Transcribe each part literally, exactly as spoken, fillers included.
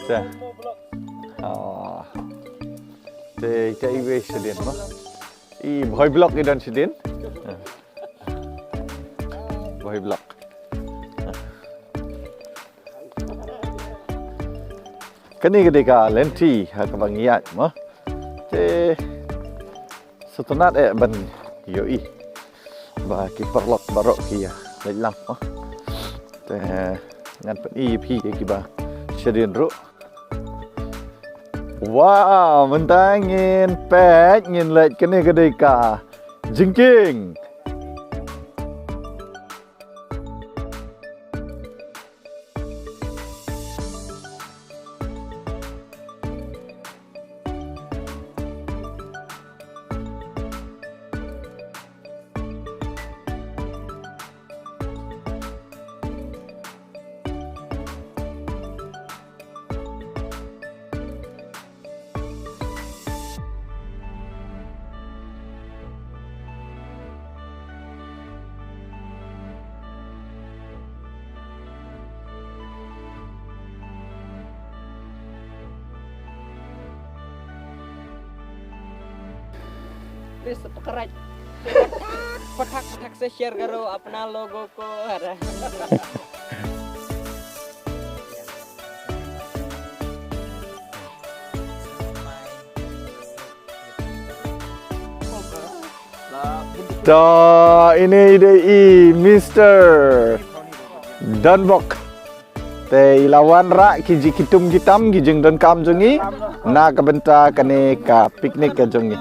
Te. Ah. Te ita iwei shadien mo. I bhoi block i don shadien. Bhoi block. Kane ka dei ka lynti ha kaba ngi ïaid mo. Te sngewtynnat eh ban ïohi ba ki paralok baroh ki ïa leit lang mo. Te ngan pyni ïa phi ïa kiba shadien ruh. Wow, mynta ngin peit ngin leit kane ka dei ka jingkieng. Please subscribe. Pathak pathak se share karo apna logo ko, ara. To, ine i dei i Mister Donbok. Te i la wanrah ki jingkitum kitam ki jingdonkam jong ngi na ka bynta kane ka picnic ka jong ngi.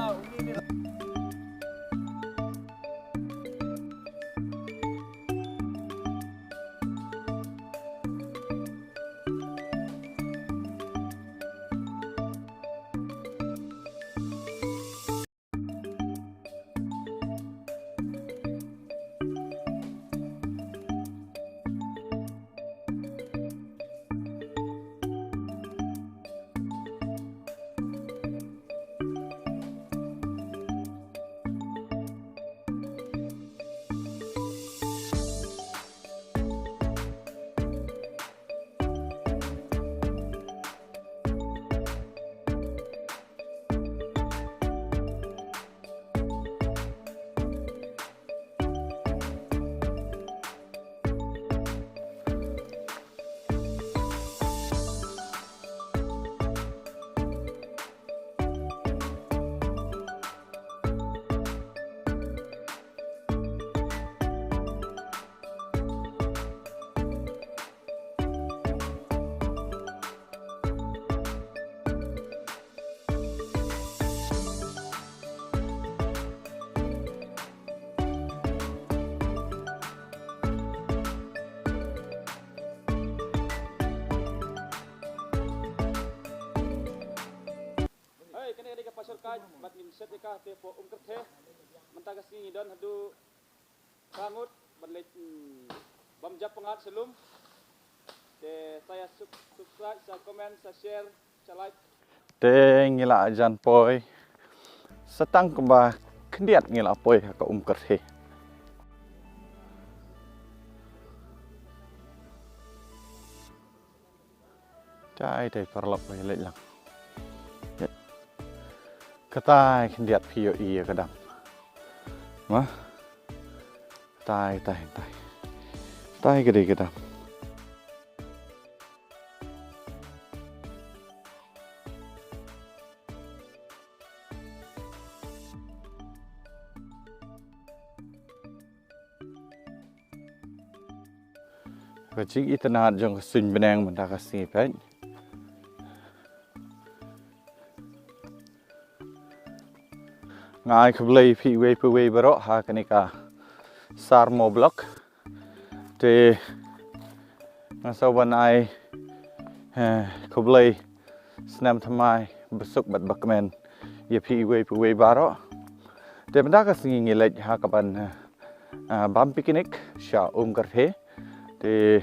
Hei, kane ka dei ka pashor ka, bad ngin set ïa ka te po um kyrthe. Mynta ka sngi ngi don haduh ka ngut ban leit, mm, bam jap pyngngad sha lum. Te sa ïa sub-, subscribe, sa comment, sa share, sa like. Te ngi la jan poi. Sa tang kumba khyndiat ngi la poi ha ka um kyrthe. Tai, tai, paralok ba ïa leit lang. Katai khyndiat phi ïohi ïa ka dam. Ma? Tai, tai, tai. Tai ka dei ka dam. Ka jingitynnad jong ka suiñ bneng mynta ka sngi peit. Nga ai khublei phi iwei pa iwei baroh ha kane ka Sarmo Vlog. Te nga sngewbha ban ai, eh, khublei snem thymmai basuk bad bakmen ïa phi iwei pa iwei baroh. Te mynta ka sngi ngi leit ha kaban, eh, ah, bam picnic sha um kyrthe. Te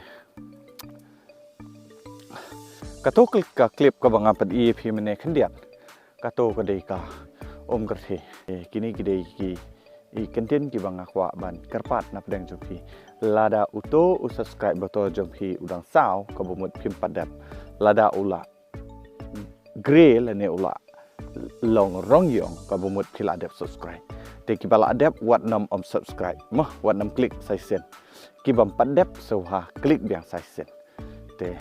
kato ka clip kaba nga pyni ïa phi mynne khyndiat. Kato ka dei ka um kyrthe. Eh, kine ki dei ki i kyntien kiba nga kwah ban kyrpad na pdeng jong phi. Lada uto u subscribe button jong phi u dang saw, kaba mut phim pat dep, lada u la grey lane u la long rong ïong kaba mut phi la dep subscribe. Te kiba la dep wat nym ym subscribe mo, wat nym click sa shisien. Kibym pat dep sngewbha click biang sa shisien. Te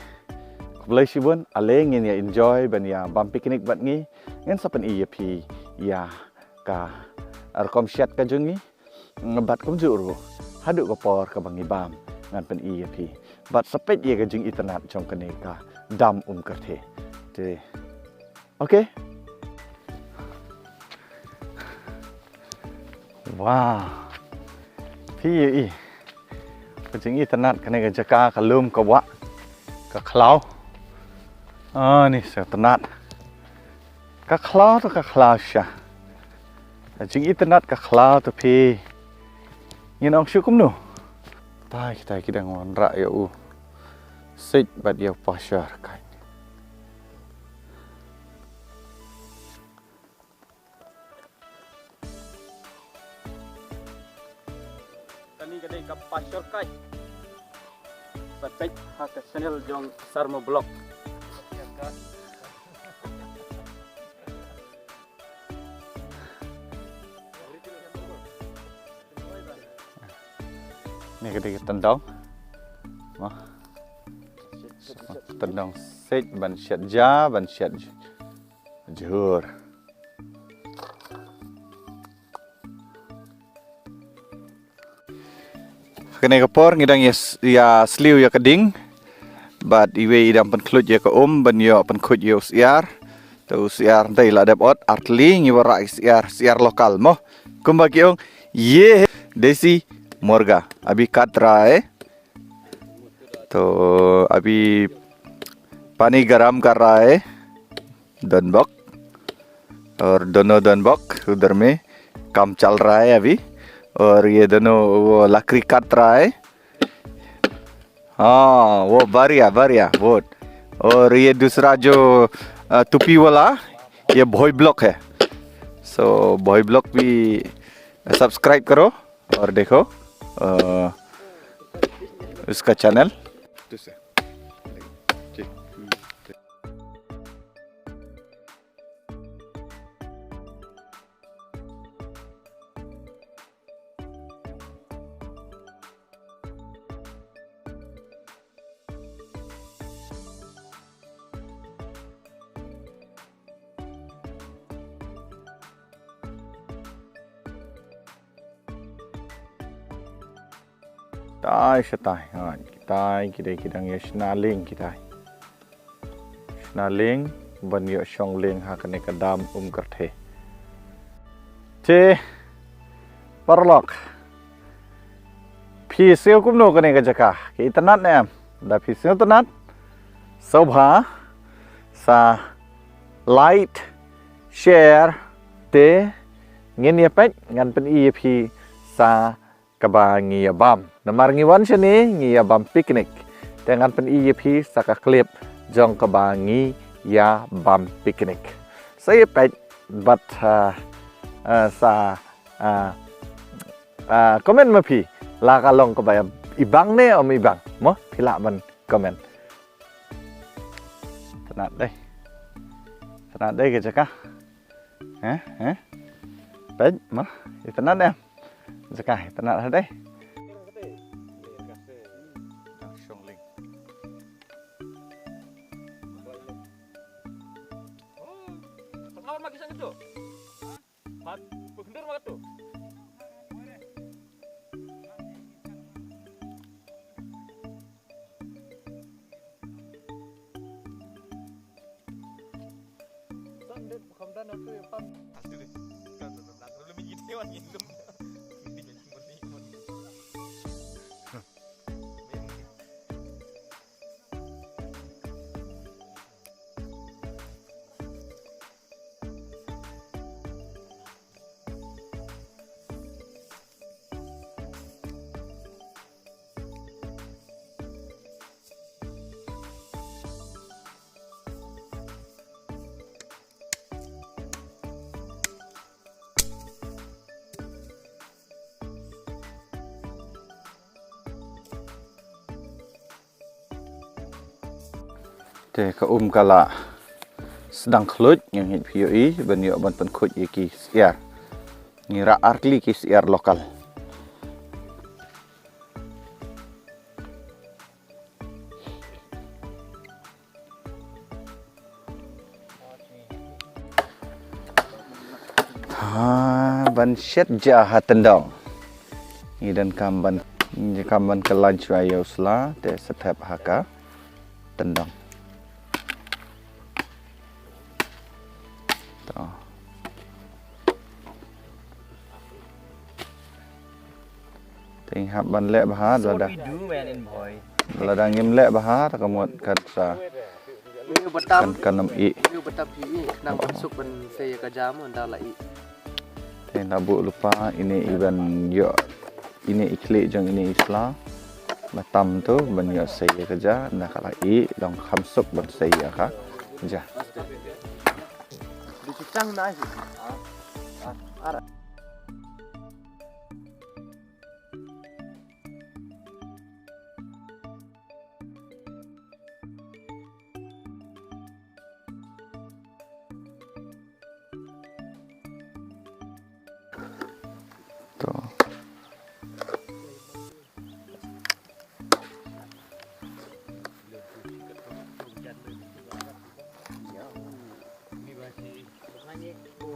khublei shibun, ale ngin ïa enjoy ban ïa bam picnic bad ngi. Ngin sa pyni ïa phi ïa ka rukom shet ka jong ngi. Bad kumjuh ruh haduh ka por kaba ngi bam ngan pyni ïa phi. Bad sa peit ïa ka jingitynnad jong kane ka dam Umkyrthe. Te, okay. Wow. Phi ïohi ka jingitynnad kane ka jaka, ka lum ka wah, ka khlaw. Ah, ni sa tynnad. Ka khlaw to ka khlaw sha. Ka jingitynnad ka khlaw to phi. Ngin ong shuh kumno. Tai, tai ki dang wanrah ïa u siej bad ïa u pasture kai. Kane ka dei ka pasture kai. Sa peit ha ka channel jong Sarmo Vlog. Ni ka dei ka tyndong. Mo. Tyndong siej ban shet ja, ban shet jhur. Kane ka por ngi dang ïa s-, ïa sliew ïa ka ding. Bad iwei i dang pynkhuid ïa ka um ban ïoh pynkhuid ïa u syiar. Te u syiar te i la dep ot, artylli ngi wanrah ïa syiar, syiar lokal mo. Kumba ki ong, ye hai desi murga, abhi kat raha hai. To abhi pani garam kar raha hai. Donbok. और दोनों donbok उधर में काम चल रहा है अभी। और ये दोनों वो लकड़ी काट रहा है। हाँ, वो बढ़िया, बढ़िया, बहुत। और ये दूसरा जो, अ, टोपी वाला, ये भोई ब्लॉक है। So, भोई ब्लॉक भी सब्सक्राइब करो और देखो, अ, उसका चैनल। Tai shatai, ha, kitai, ki dei ki dang ïa shna lieng kitai. Shna lieng, ban ïoh shong lieng ha kane ka dam Umkyrthe. Te, paralok. Phi sngew kumno kane ka jaka? Ka itynnad ne em? Da phi sngew tynnad, sngewbha sa like, share, te ngin ïa peit, ngan pyni ïa phi sa kaba ngi ïa bam. Namar ngi wan shane ngi ïa bam picnic. Te ngan pyni ïa phi sa ka clip jong kaba ngi ïa bam picnic. Sa ïa peit bad, ah, ah, sa, ah, ah, comment ma phi la ka long kaba ïa ibang ne ym ibang. Mo phi lah ban comment. Tynnad dei. Tynnad dei ka jaka. Heh, heh. Peit, ma, itynnad em. Jaka, itynnad ha dei. Te ka um ka la sdang khluit, ngi ngeit phi ïohi ban ïoh ban pynkhuid ïa ki syiar. Ngi rah ar tylli ki syiar local. Ha, ban shet ja ha tyndong. Ngi donkam ban, ngi donkam ban kylla shuwa ïa u sla, te sa thep ha ka tyndong. To. Te ngi hap ban leh bha, lada, lada ngim leh bha, te ka mut kan sa, kan, kan ym ih. Nang kham suk ban sei ïa ka ja mo, ynda la ih. Te nda buh lypa, ine i ban ïoh, ine i khlieh jong ine i sla. Ba tam tu ban ïoh sei ïa ka ja, ynda ka la ih, long kham suk ban sei ïa ka ja. To.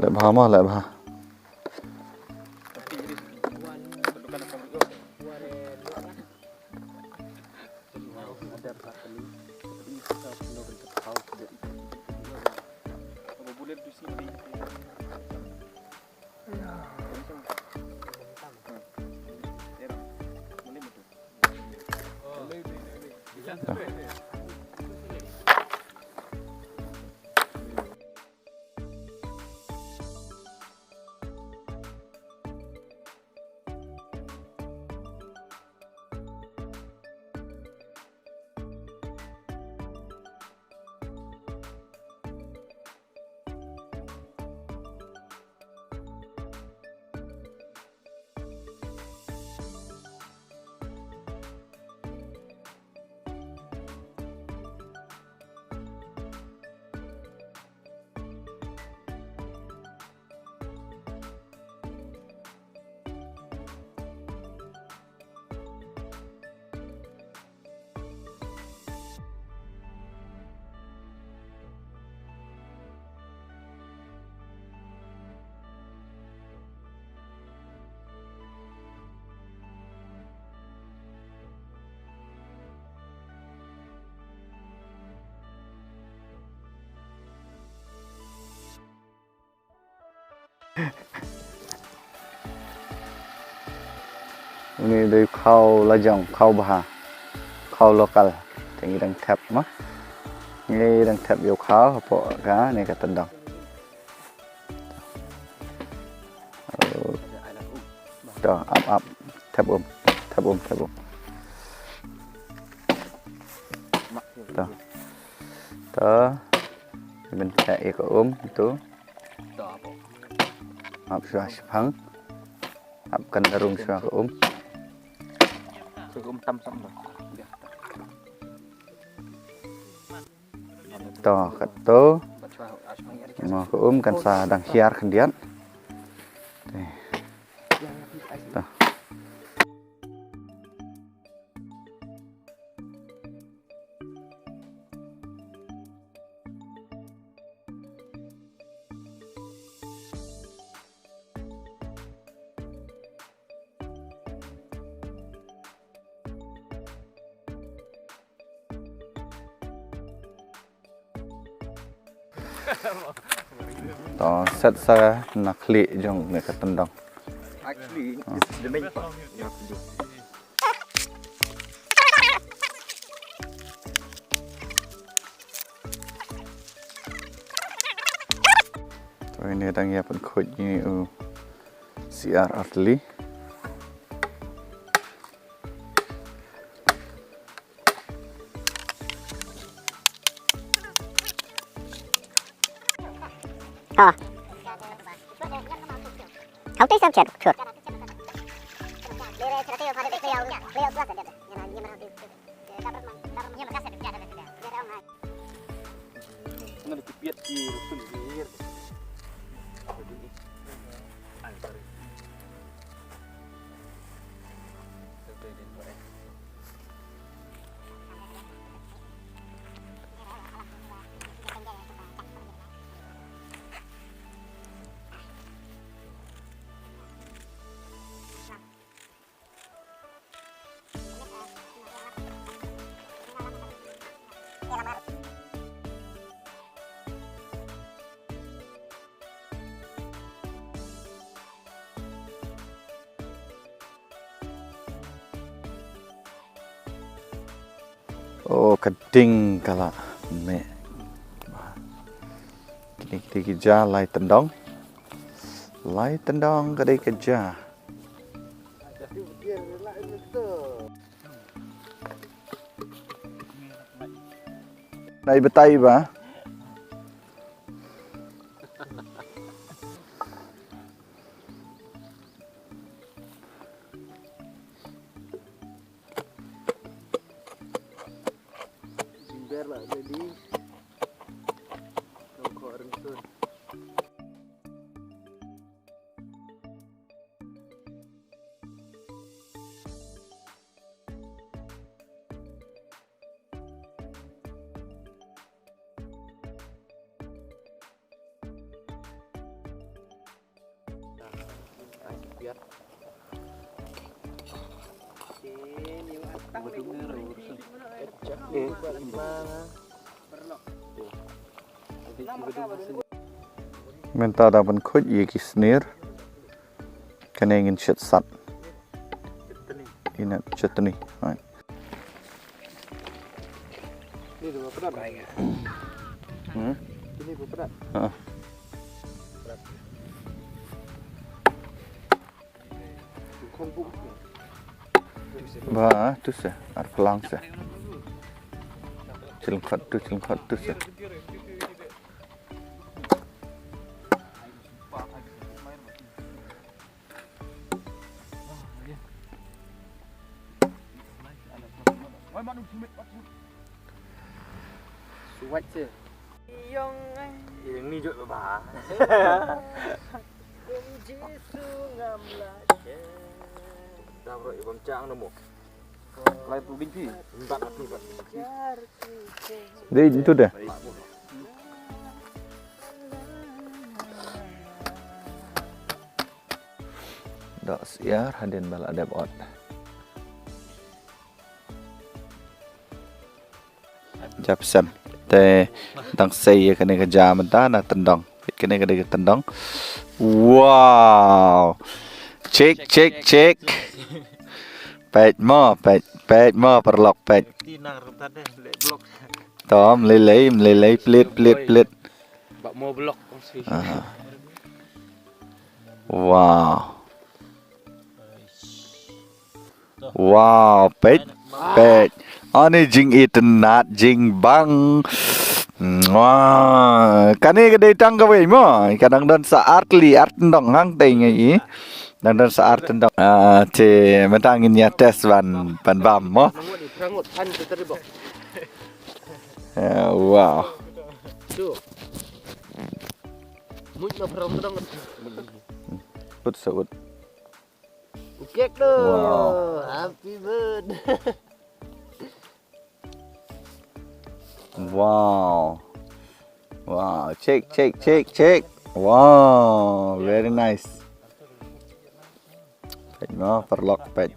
Leh bha mo, leh bha. Une dei u khaw lajong, khaw bha, khaw local. Te ngi dang thep ma. Ngi dang thep ïa u khaw hapoh kane ka tyndong. To, ap, ap. Thep um, thep um, thep um. To. To. Ban thep ïa ka um tu. Ap shuwa shaphang. Ap kan da rung shuwa ka um. To, kat to. Mo ka um kan sa dang hiar khyndiat. To. To set sa na khlieh jong ne ka tyndong. Actually, this is the main part. You have to do. To ine dang ïa pynkhuid ïa u syiar artylli. Ha. Hau tei sam chet chut. Oh, ka ding ka la meh. Kine, kine ki ja lai tendong. Lai tendong ka dei ka ja. Nai betai ba. Jingber la ready. Nongkhoh rynsun. Mynta dang pynkhuid ïa ki snier. Kane ngin shet sat. Ina chutney. Right. Hmm? Ha. Ba, tu se, ar phlang se. Chilkhot tu, chilkhot tu se. Suwat se. Yong ai. Yang ni jot ba. Kum Jisu ngam la che. Dah bro, ibam chang namo. Lai tu bing phi. Empat, empat, empat. Dei tu deh. Dok siar hadien ba la dep ot. Jap sem. Te dang sei ïa kane ka ja mynta na tendong. Kane ka dei ka tendong. Wow. Check, check, check. Peit mo, peit, peit mo, paralok, peit. Ti nang rup ta deh, leh blok. Tom, lei lei, lei lei, plit, plit, plit. Bak mo blok, kongsi. Aha. Wow. Wow, peit, peit. Ani jingitynnat, jingbang. Mwah. Kane ka dei tang kawei mo. Ka dang don sa ar tylli, ar tendong hangtei ngi i. Dang don sa ar tendong. Ah, te mynta ngin ïa test ban, ban bam mo. Ah, wow. Tu. Mut na phrang dong. Ut sa ut. Kek tu. Wow. Happy birthday. Wow. Wow, check, check, check, check. Wow, very nice. Peit mo, paralok, peit.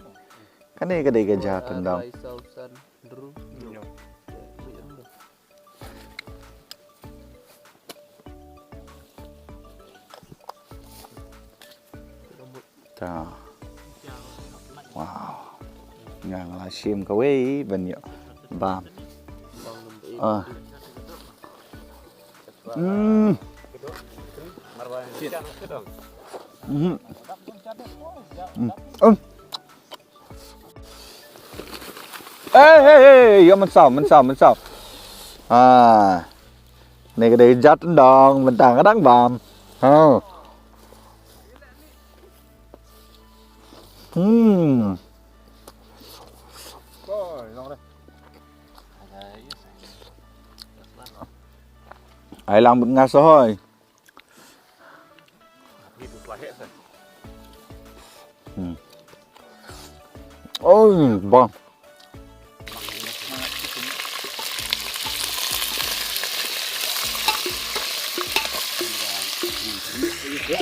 Kane ka dei ka ja tendong. Ta. Wow. Nga la shim kawei ban ïoh bam. Ah. Hmm. Hmm. Hmm. Oh. Eh, eh, eh, ïa mynsaw, mynsaw, mynsaw. Ah. Ni ka dei jat ndong, mynta nga dang bam. Ha. Hmm. Ai lang bad nga sa hoi. Hmm. Oh, bang.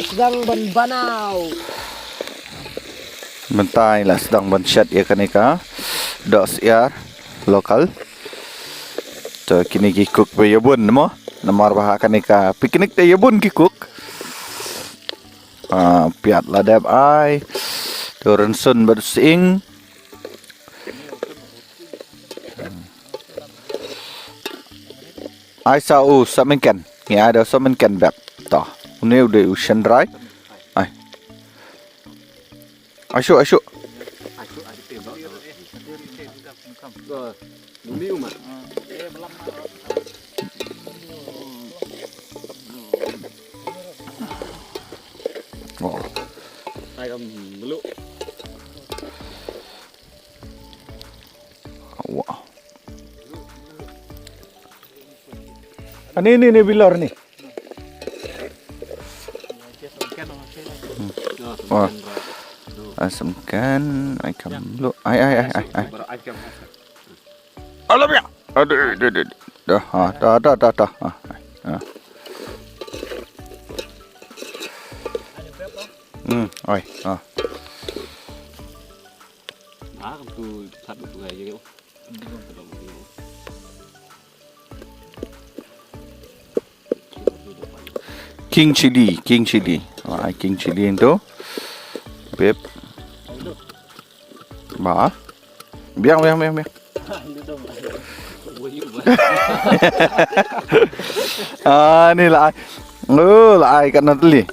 Sdang ban banaw. Mynta la sdang ban shet ïa kane ka doh syiar local. To kine ki cook ba ïa bun mo. Namar ba ha kane ka picnic te ïa bun ki cook. Ah, piat la dep ai. To rynsun bad sing. Ai sa u sa mynken. Ngi ai da sa mynken bep. To. Une u dei u shendrai. Ai. Ashu, ashu. Oh. Wow. Ani ni ni bilor ni. Wah. Asam kan ai kam lu. Ai ai ai ai ai. Alam ya. Aduh aduh aduh. Dah ha dah dah dah dah. Ha. Ha. Hmm, oi. Ha. Ah, tu satu tu aja. King chili, king chili. Wah, king chili tu. Beb. Ba. Biang biang biang biang. Ah, ni lah. Oh, lah ai kat nanti.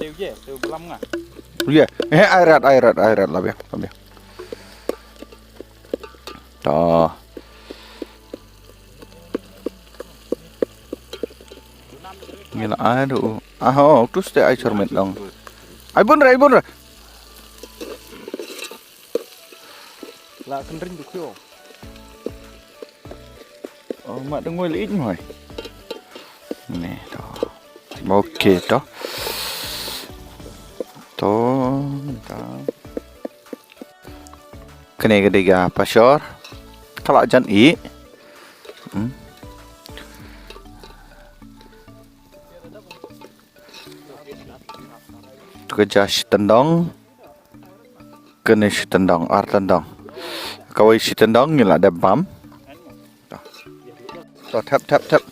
Ya. Eh, airat airat airat lah biang, lah biang. To. Ngi la ai du. Ah, oh, tu ste ai chormet dong. Ai bun re, ai bun re. La kynring du khio. Oh, ma dengoi le ik moi. Ne to. Okay to. To, to. Kane ka dei ka pashor. Ka la jan i. Hmm. Tu ka ja shi tendong. Kane shi tendong, ar tendong. Kawei shi tendong ngi la dep bam. To thep thep thep.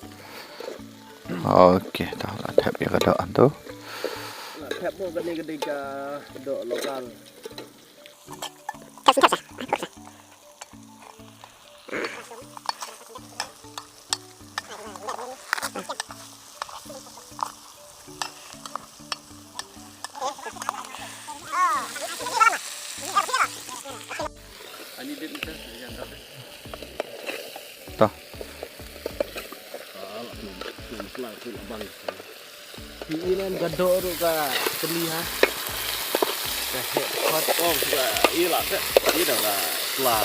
Okay, to la thep ïa ka doh anto. Thep mo kane ka dei ka doh lokal. To. Inem ka doh ruh ka kli ha. Ka heh khot ong ka ila ka ila ka kla.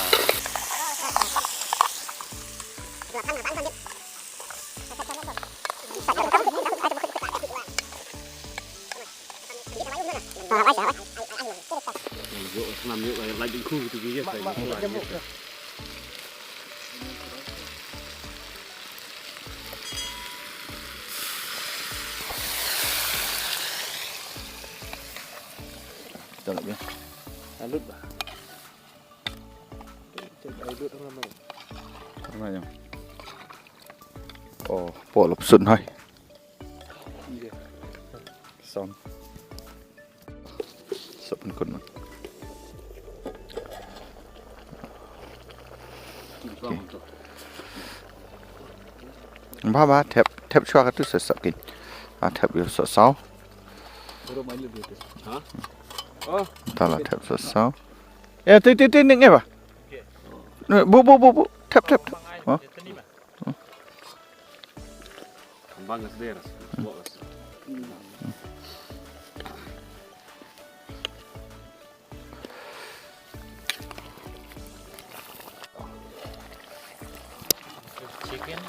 Lut ba. Lut ba. Oh, pol opsun hai. Song. Sop kun. Ba ba thep thep chwa ka tu sa sap kin. A thep yo sa saw. Ta la thep sa saw. Ya ti ti ti ning ba. Bu bu bu bu thep thep thep. Chicken.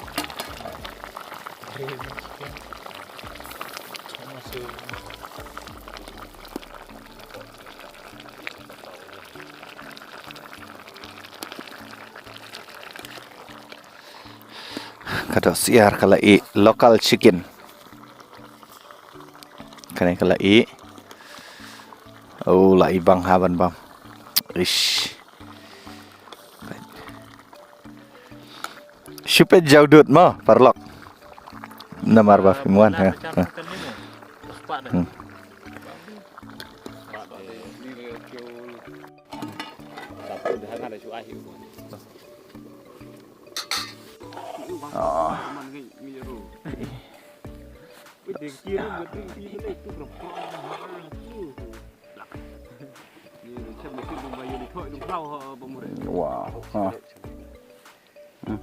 Gravy chicken. Ka dohsyiar ka la ih, local chicken. Kane ka la ih. Oh, la ih bang ha ban bam. Ish. Shu peit jaw dud mo, paralok. Namar ba phim wan ha. Ha. Hmm. Oh. Wow. Ha. Hmm.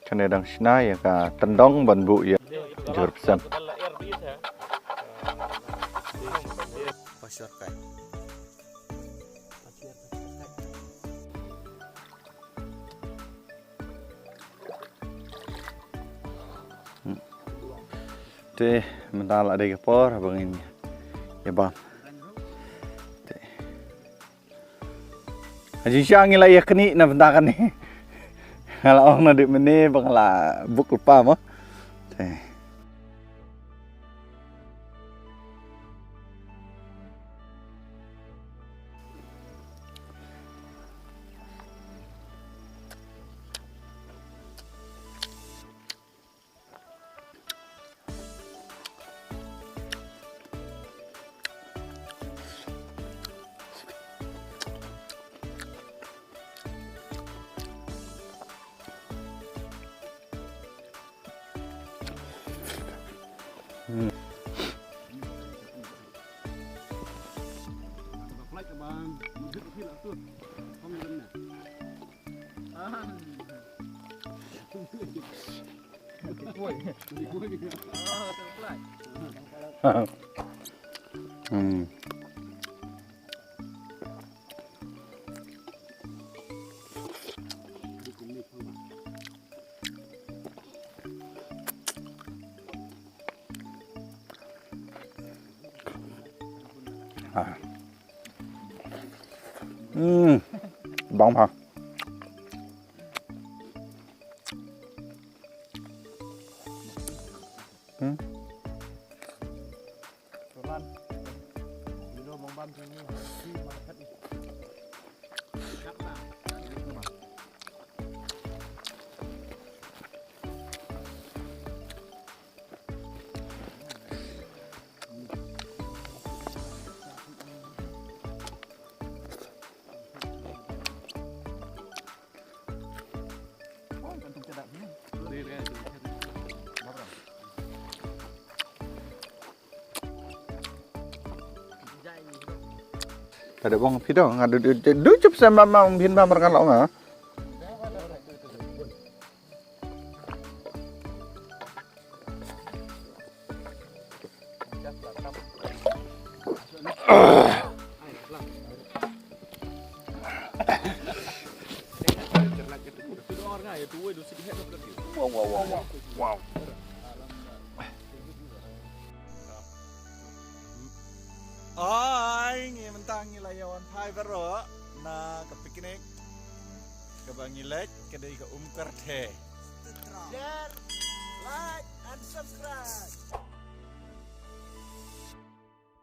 Kane dang shna ïa ka tyndong ban buh ïa jhur psem. Hmm. Te mynta la dei ka por ba ngin ïa bam. Te. Ha jingshisha ngi la ïa knieh na bynta kane. Nga la ong na dei mynne ba nga la buk lypa mo. Te. Hmm. Hmm. Ah. Hmm. Bang ha. Hmm. Ka dei bang phi dong, nga du, du, du, du chup sem bam, bam phin bam mar nga long ah. Wow, wow, wow, wow. Wow. Ai, ngi mynta ngi la ïa wan phai baroh na ka picnic kaba ngi leit ka dei ka Umkyrthe. Share, like and subscribe.